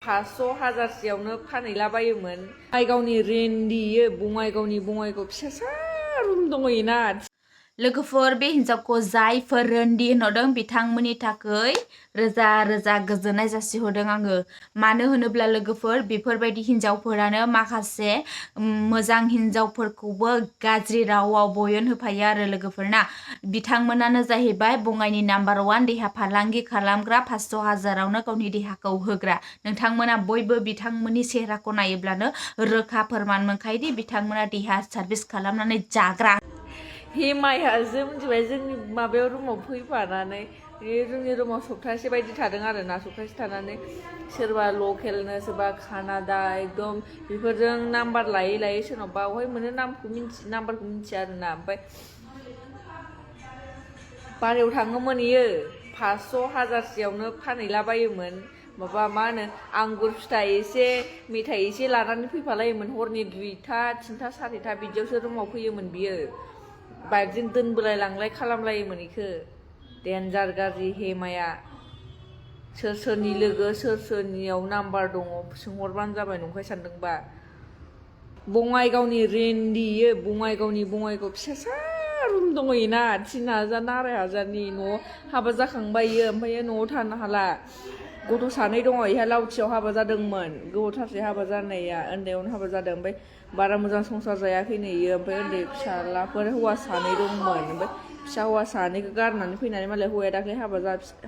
500 हाजारसेयावनो फानहैलाबायोमोन। बङाइगावनि रेन्डि बङाइगाव फिसासा रुम दङना। लोगोफोर बे हिन्जावखौ जायफोर रेन्डि होनहरदों बिथांमोननि थाखाय रोजा रोजा गोजोननाय जासिहरदों आङो। मानो होनोब्ला लोगोफोर बेफोरबायदि हिन्जावफोरानो माखासे मोजां हिन्जावफोरखौबो गाज्रि रावाव बयन होफायो आरो लोगोफोरना। बिथांमोनानो जाहैबाय बङाइनि नाम्बार 1 देहा फालांगि खालामग्रा 500 हाजारावनो गावनि देहाखौ होग्रा। नोंथांमोना बयबो बिथांमोननि चेहराखौ नायोब्लानो रोखा फोरमान मोनखायोदि बिथांमोना देहा सार्भिस खालामनानै जाग्रा। हेमायासो मिथिबाय जोंनि माबायाव रुमाव फैफानानै जोंनि रुमाव सप्तासे बायदि थादों आरो ना। सप्तासे थानानै सोरबा लकेलनो सोरबा कानाडा एकदम बेफोरजों नाम्बार लायै लायै सोरनावबा बहाय मोनो नाम्बारखौ मिथिया आरो ना। ओमफ्राय बारायाव थाङोमोन इयो 500 हाजारसेयावनो फानहैलाबायोमोन। माबा मा होनो आंगुर फिथाइ एसे मेथाइ एसे लानानै फैफालायोमोन। हरनि 2टा 3टा 4टा बिदियावसो रुमाव फैयोमोन बियो। बाइकजों दोनबोलाय लांलाय खालामलायोमोन इखो। डेन्जार गाज्रि हेमाया। सोर सोरनि लोगो सोर सोरनियाव नाम्बार दङ सोंहरबानो जाबाय नंखाय सानदोंबा। बङाइगावनि रेन्डि बङाइगाव फिसासा रुम दङना 3000 2,500नि न'आव हाबा जाखांबाय इयो। ओमफ्राय न'आव थानो हाला। गथ' 2 दङ इहा लावथियाव हाबा जादोंमोन। गोबावथारसै हाबा जानाया उन्दैयावनो हाबा जादों। ओमफ्राय बारा मोजां संसार जायाखैनो इयो। ओमफ्राय उन्दै फिसालाफोर हौवा 2 दंमोन। ओमफ्राय फिसा हौवा 2खौ गारनानै फैनानै मालाय हौवाया दाख्लै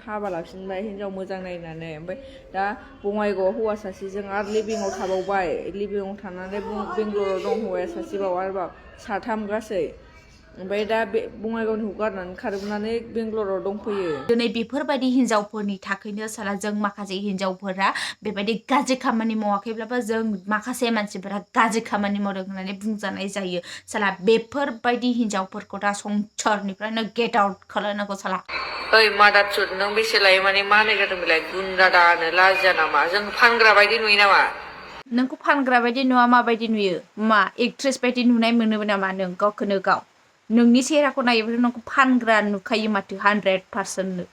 हाबा लाफिनबाय हिनजाव मोजां नायनानै। ओमफ्राय दा बङाइगावआव हौवा सासेजों आरो लिभिंआव थाबावबाय। लिभिंआव थानानै बेंगलराव दं हौवाया सासेबाव आरोबाव 3 गासै। ओमफ्राय दा बे बङाइगावनिखौ गारनानै खारबोनानै बेंगलराव दंफैयो। दिनै बेफोरबायदि हिन्जावफोरनि थाखायनो साला जों माखासे हिन्जावफोरा बेबायदि गाज्रि खामानि मावाखैब्लाबो जों माखासे मानसिफोरा गाज्रि खामानि मावदों होननानै बुंजानाय जायो। साला बेफोरबायदि हिन्जावफोरखौ दा संसारनिफ्रायनो गेट आउट खालामनांगौ साला। ओइ मादारचोद नों बेसे लायो माने मा होननाय जादों बेलाय गुन्दा दानो लाजिया नामा? जों फानग्रा बायदि नुयो नामा? नोंखौ फानग्रा बायदि नुवा माबायदि नुयो? मा एक्ट्रेस बायदि नुनाय मोनो नामा नों गावखौनो गाव? नोंनि चेहराखौ नायोब्ला नोंखौ फानग्रा नुखायो माथो 100%।